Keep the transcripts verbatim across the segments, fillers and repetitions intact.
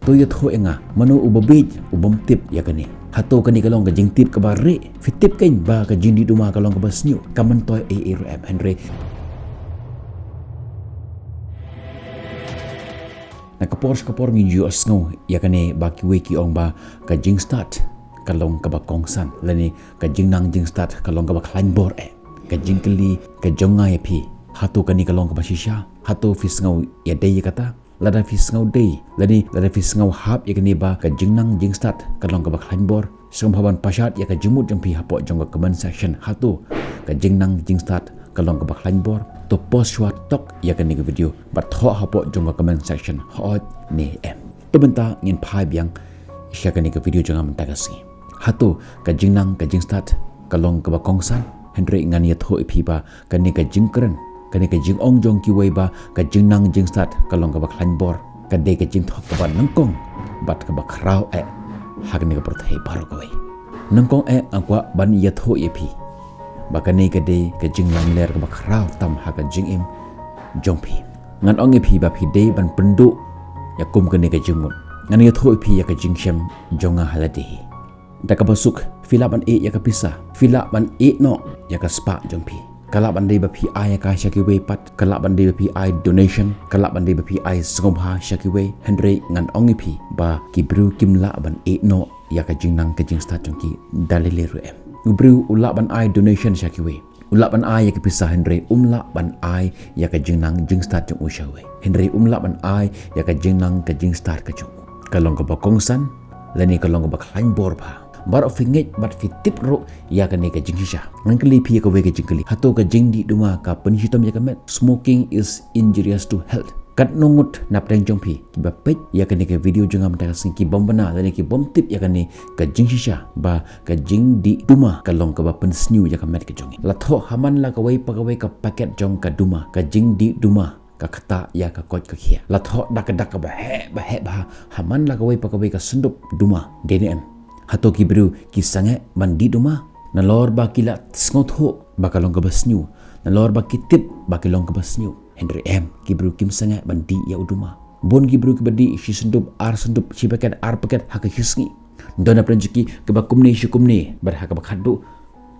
To ïathuh ïa nga, mano uba bieit u bym tip ïa kane? Hato kane ka long ka jingtip kaba rieh? Phi tip kein ba ka jingdih duma ka long kaba sniew, ka myntoi ei ei ruh em, hynrei na ka por sha ka por ngin ju ïohsngew ïa kane ba kiwei ki ong ba ka jingstad ka long kaba kongsan, lane ka jingnang jingstad ka long kaba khlaiñ bor eh. Ka jingkylli ka jong nga ïa phi, hato kane ka long kaba shisha? Hato phi sngew ïadei ïa kata? Lada phi sngew dei, lane lada phi sngew hap ïa kane ba ka jingnang jingstad ka long kaba khlaiñ bor, sngewbha ban pynshad ïa ka jingmut jong phi hapoh jong ka comment section. Hato ka jingnang jingstad ka long kaba khlaiñ bor? To pause shuwa tok ïa kane ka video bad thoh hapoh jong ka comment section, hooid ne em. To mynta ngin phai biang sha kane ka video jong nga mynta ka sngi. Hato ka jingnang ka jingstad ka long kaba kongsan? Hynrei ngan ïathuh ïa phi ba kane ka jingkren, kane ka jingong jong kiwei ba ka jingnang jingstad ka long kaba khlaiñ bor, ka dei ka jingthok kaba nyngkong bad kaba khraw eh ha kane ka pyrthei baroh kawei. Nyngkong eh nga kwah ban ïathuh ïa phi ba kane ka dei ka jinglamler kaba khraw tam ha ka jingim jong phi. Ngan ong ïa phi ba phi dei ban pynduh ïa kum kane ka jingmut. Ngan ïathuh ïa phi ïa ka jingshem jong nga ha lade hi. Da kaba suk, phi lah ban ïeh ïa ka pisa, phi lah ban ïeh noh ïa ka spah jong phi. Ka lah ban dei ba phi ai ïa ka sha kiwei pat, ka lah ban dei ba phi ai donation, ka lah ban dei ba phi ai sngewbha sha kiwei. Hynrei ngan ong ïa phi ba ki briew kim lah ban ïeh noh ïa ka jingnang ka jingstad jong ki da lei lei ruh em. U briew u lah ban ai donation sha kiwei, u lah ban ai ïa ka pisa, hynrei um lah ban ai ïa ka jingnang jingstad jong u sha kiwei. Hynrei um lah ban ai ïa ka jingnang ka jingstad ka jong u. Ka long kaba kongsan, lane ka long kaba khlaiñ bor bha. Baroh phi ngeit bad phi tip ruh ïa kane ka jingshisha. Ngan kylli phi ïa kawei ka jingkylli. Hato ka jingdih duma ka pynshitom ïa ka met? Smoking is injurious to health. Katno ngut napdeng jong phi kiba peit ïa kane ka video jong nga mynta ka sngi ki bym bna lane ki bym tip ïa kane ka jingshisha ba ka jingdih duma ka long kaba pynsniew ïa ka met ka jong ngi? La thoh ha man la kawei pa kawei ka paket jong ka duma, ka jingdih duma ka ktah ïa ka koit ka khiah. La thoh da ka dak kaba heh ba heh bha ha man la kawei pa kawei ka syndup duma, dei ne em? Hato ki briew ki sangeh ban dih duma? Nalor ba ki la sngewthuh ba ka long kaba sniew, nalor ba ki tip ba ka long kaba sniew, hynrei em, ki briew kim sangeh ban dih ïa u duma. Bun ki briew kiba dih shi syndup, ar syndup, shi paket, ar paket ha ka shi sngi. Don napdeng jong ki kiba kumne shi kumne, bad ha kaba khatduh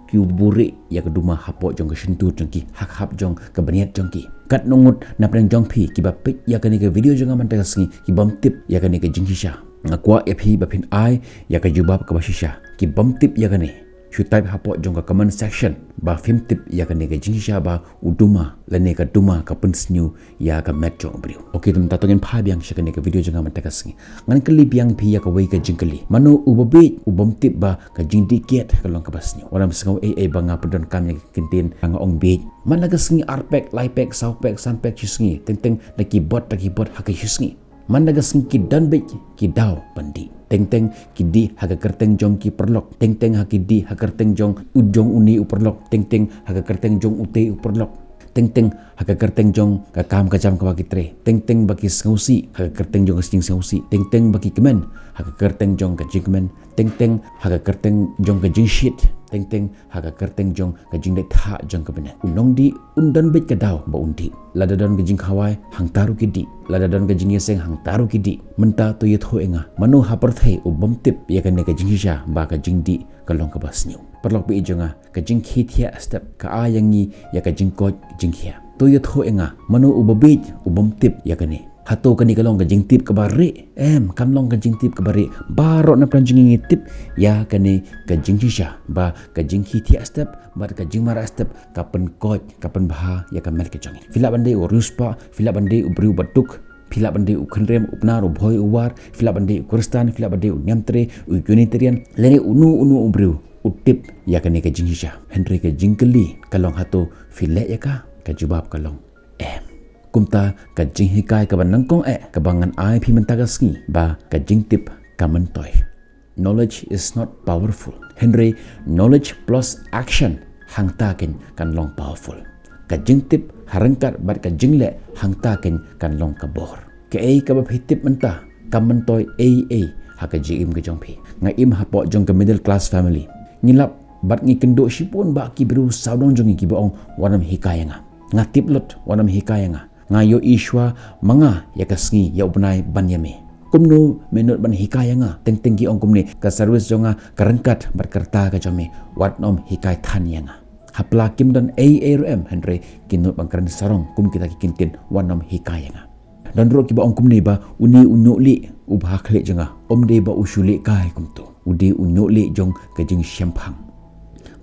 ki buhrieh ïa ka duma hapoh jong ka shyntur jong ki, ha khap jong ka bniat jong ki. Katno ngut napdeng jong phi kiba peit ïa kane ka video jong nga mynta ka sngi ki bym tip ïa kane ka jingshisha? Nga kwah ïa phi ba phin ai ïa ka jubab kaba shisha. Ki bym tip ïa kane, shu type hapoh jong ka comment section ba phim tip ïa kane ka jingshisha ba u duma lane ka duma ka pynsniew ïa ka met jong u briew. Ok, to mynta to ngin phai biang sha kane ka video jong nga mynta ka sngi. Ngan kylli biang phi ïa kawei ka jingkylli. Mano uba bieit u bym tip ba ka jingdih kiad ka long kaba sniew? Wat nym sngew ei ei ba nga pyndonkam ïa ka kyntien nga ong bieit. Man la ka sngi ar pek, lai pek, saw pek, san pek shi sngi. Teng teng da ki bot, da ki bot ha ka shi sngi. Man la ka sngi ki don beit ki daw ban dih. Teng teng ki dih ha ka kyrteng jong ki paralok. Teng teng ha ki dih ha ka kyrteng jong u, jong une u paralok. Teng teng ha ka kyrteng jong ute u paralok. Teng teng ha ka kyrteng jong ka kam ka jam kaba ki trei. Teng teng ba ki sngewsih ha ka kyrteng jong ka jingsngewsih. Teng teng ba ki kmen ha ka kyrteng jong ka jingkmen. Teng teng ha ka kyrteng jong ka jingshit. Teng teng ha ka kyrteng jong ka jingleit thah jong ka bneng. U nongdih un don beit ka daw ba un dih. Lada don ka jingkhawai, hangta ruh ki dih. Lada don ka jingïaseng, hangta ruh ki dih. Mynta to ïathuh ïa nga, mano ha pyrthei u bym tip ïa kane ka jingshisha ba ka jingdih ka long kaba sniew? Paralok baieit jong nga, ka jingkhie thiah step ka ai ïa ngi ïa ka jingkoit jingkhiah. To ïathuh ïa nga, mano uba bieit u bym tip ïa kane? Hato kane ka long ka jingtip kaba rieh? Em, kam long ka jingtip kaba rieh. Baroh napdeng jong ngi ngi tip ïa kane ka jingshisha ba ka jingkhie thiah step bad ka jingmareh step ka pynkoit, ka pynbha ïa ka met ka jong ngi. Phi lah ban dei u riewspah, phi lah ban dei u briew ba duk, phi lah ban dei u kynrem, u Pnar, u Bhoi, u War, phi lah ban dei u Khristan, phi lah ban dei u Niamtre, u Unitarian, lane uno uno u briew u tip ïa kane ka jingshisha. Hynrei ka jingkylli ka long, hato phi leh ïa ka? Ka jubab ka long em. Kumta ka jinghikai kaba nyngkong eh kaba ngan ai phi mynta ka sngi ba ka jingtip ka myntoi. Knowledge is not powerful. Hynrei knowledge plus action hangta kein kan long powerful. Ka jingtip ha ryngkat bad ka jingleh hangta kein kan long ka bor. Kaei kaba phi tip mynta kam myntoi ei ei ha ka jingim ka jong phi. Nga im hapoh jong ka middle class family. Ngi lap bad ngi kynduh shibun bah ki briew sawdong jong ngi kiba ong, wat nym hikai ïa nga. Nga tip lut, wat nym hikai ïa nga. Nga ïohi shuwa ma nga ïa ka sngi ïa u bnai ban ïa me. Kumno me nud ban hikai ïa nga? Teng teng ki ong kumne, ka service jong nga ka ryngkat bad ka rta ka jong me. Wat nym hikai than ïa nga. Hapla kim don ei ei ruh em, hynrei ki nud ban kren sarong kum kita ki ktien, wat nym hikai ïa nga. Don ruh kiba ong kumne ba une u ñiuhlieh u bha khlieh jong nga, ym dei ba u shu lehkai kumto. U dei u ñiuhlieh jong ka jingshemphang.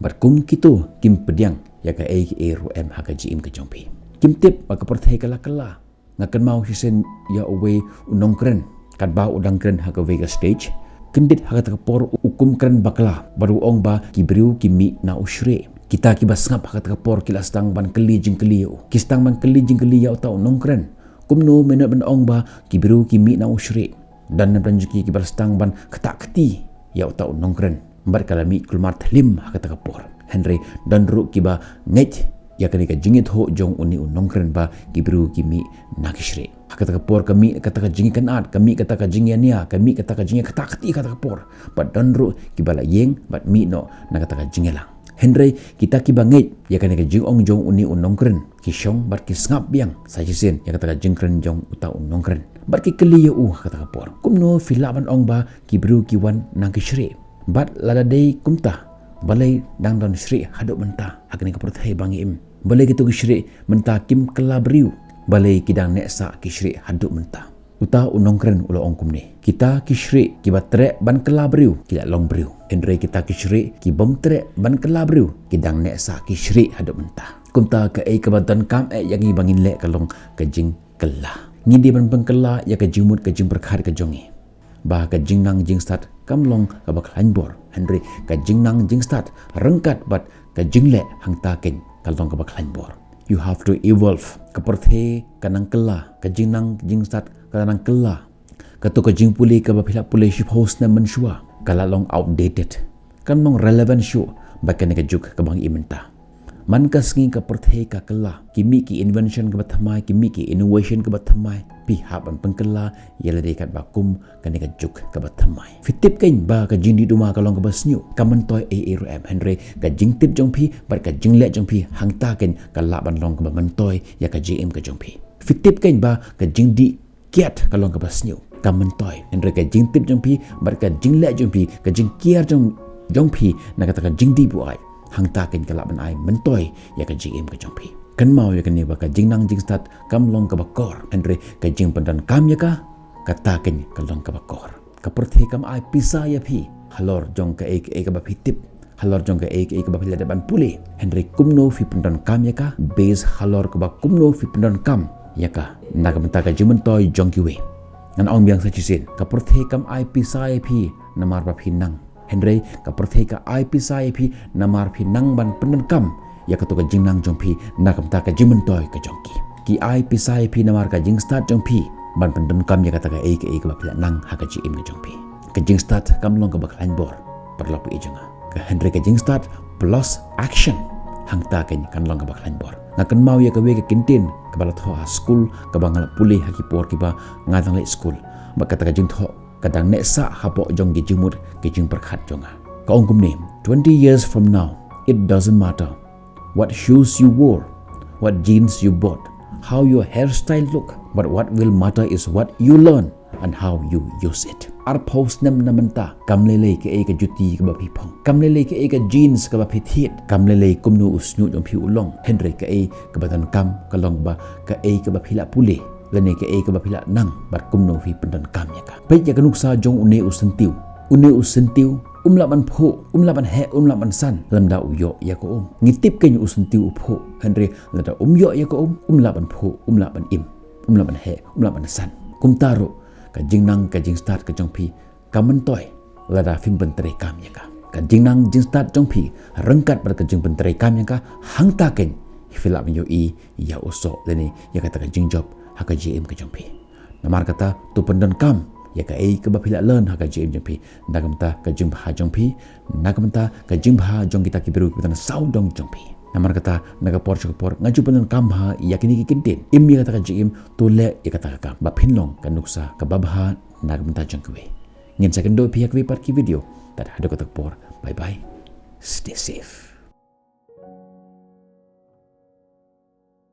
Bad kum kito kim pdiang ïa kaei kaei ruh em ha ka jingim ka jong phi. Kim tip ba ka pyrthei ka la kylla. Nga kynmaw shisien ïa uwei u nongkren, katba u dang kren ha kawei ka stage. Kyndit ha kata ka por u kum kren bakla bad u ong ba ki briew ki mih na u shrieh. Kita kiba sngap ha kata ka por ki la sdang ban kylli jingkylli ïa u. Ki sdang ban kylli jingkylli ïa uta u nongkren. Kumno me nud ban ong ba ki briew ki mih na u shrieh? Don na bynta jong ki kiba la sdang ban ktah kti ïa uta u nongkren. Bad ka la mih kulmar thlim ha kata ka por. Hynrei don ruh kiba ngeit ïa kane ka jingïathuh jong une u nongkren ba ki briew ki mih na ki shrieh. Ha kata ka por ka mih kata ka jingïakynad, ka mih kata ka jingïania, ka mih kata ka jingïaktah kti kata ka por. Bad don ruh kiba la ïeng bad mih noh na kata ka jingïalang. Hynrei kita kiba ngeit ïa kane ka jingong jong une u nongkren ki shong bad ki sngap biang sa shisien ïa kata ka jingkren jong uta u nongkren. Bad ki kylli ïa u ha kata ka por, kumno phi lah ban ong ba ki briew ki wan na ki shrieh? Bad lada dei kumta, balei dang don shrieh haduh mynta ha kane ka pyrthei ba ngi im? Balei kito ki shrieh mynta kim kylla briew? Balei ki dang neh sah ki shrieh haduh mynta? Uta u nongkren u la ong kumne, kita ki shrieh kiba treh ban kylla briew ki la long briew. Hynrei kita ki shrieh ki bym treh ban kylla briew ki dang neh sah ki shrieh haduh mynta. Kumta kaei kaba donkam eh ïa ngi ba ngin leh ka long ka jingkylla. Ngi dei ban pynkylla ïa ka jingmut ka jingpyrkhat ka jong ngi ba ka jingnang jingstad kam long kaba khlaiñ bor, hynrei ka jingnang jingstad ryngkat bad ka jingleh hangta keiñ ka long kaba khlaiñ bor. You have to evolve. Ka pyrthei ka nang kylla, ka jingnang jingstad ka nang kylla. Kato ka jingpule kaba phi la pule shiphew snem mynshuwa ka la long outdated. Kam long relevant shuh bad kane ka juk kaba ngi im mynta. Man ka sngi ka pyrthei ka kylla, ki mih ki invention kaba thymmai, ki mih ki innovation kaba thymmai. Phi hap ban pynkylla ïa lade katba kum kane ka juk kaba thymmai. Phi tip keiñ ba ka jingdih duma ka long kaba sniew, ka myntoi ei ei ruh em, hynrei ka jingtip jong phi bad ka jingleh jong phi hangta keiñ ka lah ban long kaba myntoi ïa ka jingim ka jong phi. Phi tip keiñ ba ka jingdih kiad ka long kaba sniew, ka myntoi, hynrei ka jingtip jong phi bad ka jingleh jong phi, ka jingkiar jong jong phi na kata ka jingdih buaid, hangta keiñ ka lah ban ai myntoi ïa ka jingim ka jong phi. Kynmaw ïa kane ba ka jingnang jingstad kam long kaba kor, hynrei ka jingpyndonkam ïa ka, kata keiñ ka long kaba kor. Ka pyrthei kam ai pisa ïa phi halor jong kaei kaei kaba phi tip, halor jong kaei kaei kaba phi la dep ban pule, hynrei kumno phi pyndonkam ïa ka, base halor kaba kumno phi pyndonkam ïa ka na ka bynta ka jingmyntoi jong kiwei. Ngan ong biang sa shisien, ka pyrthei kam ai pisa ïa phi namar ba phi nang, hynrei ka pyrthei ka ai pisa ïa phi namar phi nang ban pyndonkam ïa kato ka jingnang jong phi na ka bynta ka jingmyntoi ka jong ki. Ki ai pisa ïa phi namar ka jingstad jong phi ban pyndonkam ïa kata kaei kaei kaba phi la nang ha ka jingim ka jong phi. Ka jingstad kam long kaba khlaiñ bor, paralok baieit jong nga. Ka hynrei ka jingstad plus action, hangta keiñ kan long kaba khlaiñ bor. Nga kynmaw ïa kawei ka kyntien kaba la thoh ha skul, kaba nga la pule ha ki por kiba nga dang leit skul. Bad kata ka jingthoh ka dang neh sah hapoh jong ki jingmut ki jingpyrkhat jong nga. Ka ong kumne, twenty years from now, it doesn't matter what shoes you wore, what jeans you bought, how your hairstyle look, but what will matter is what you learn and how you use it. Arphew snem na mynta, kam lei lei kaei ka juti kaba phi phong, kam lei lei kaei ka jeans kaba phi thied, kam lei lei kumno u shñiuh jong phi u long, hynrei kaei kaba donkam ka long ba kaei kaba phi la pule lane kaei kaba phi la nang bad kumno phi pyndonkam ïa ka. Peit ïa ka nuksa jong une u syntiew. Une u syntiew um lah ban phuh, um lah ban heh, um lah ban san lymda u ïoh ïa ka um. Ngi tip keiñ u syntiew u phuh, hynrei lada um ïoh ïa ka um, um lah ban phuh, um lah ban im, um lah ban heh, um lah ban san. Kumta ruh ka jingnang ka jingstad ka jong phi ka myntoi lada phim pyntreikam ïa ka. Ka jingnang jingstad jong phi ryngkat bad ka jingpyntreikam ïa ka, hangta keiñ phi lah ban ïohi ïa u soh lane ïa kata ka jingjop ha ka jingim ka jong phi. Namar kata, to pyndonkam ïa kaei kaba phi la learn ha ka jingim jong phi na ka bynta ka jingbha jong phi, na ka bynta ka jingbha jong kita ki briew kiba don sawdong jong phi. Namar kata, na ka por sha ka por nga ju pyndonkam bha ïa kine ki kyntien. Im ïa kata ka jingim, to leh ïa kata ka kam ba phin long ka nuksa kaba bha na ka bynta jong kiwei. Ngin sa kynduh ïa phi ha kiwei pat ki video. Tad haduh kata ka por, bye bye, stay safe.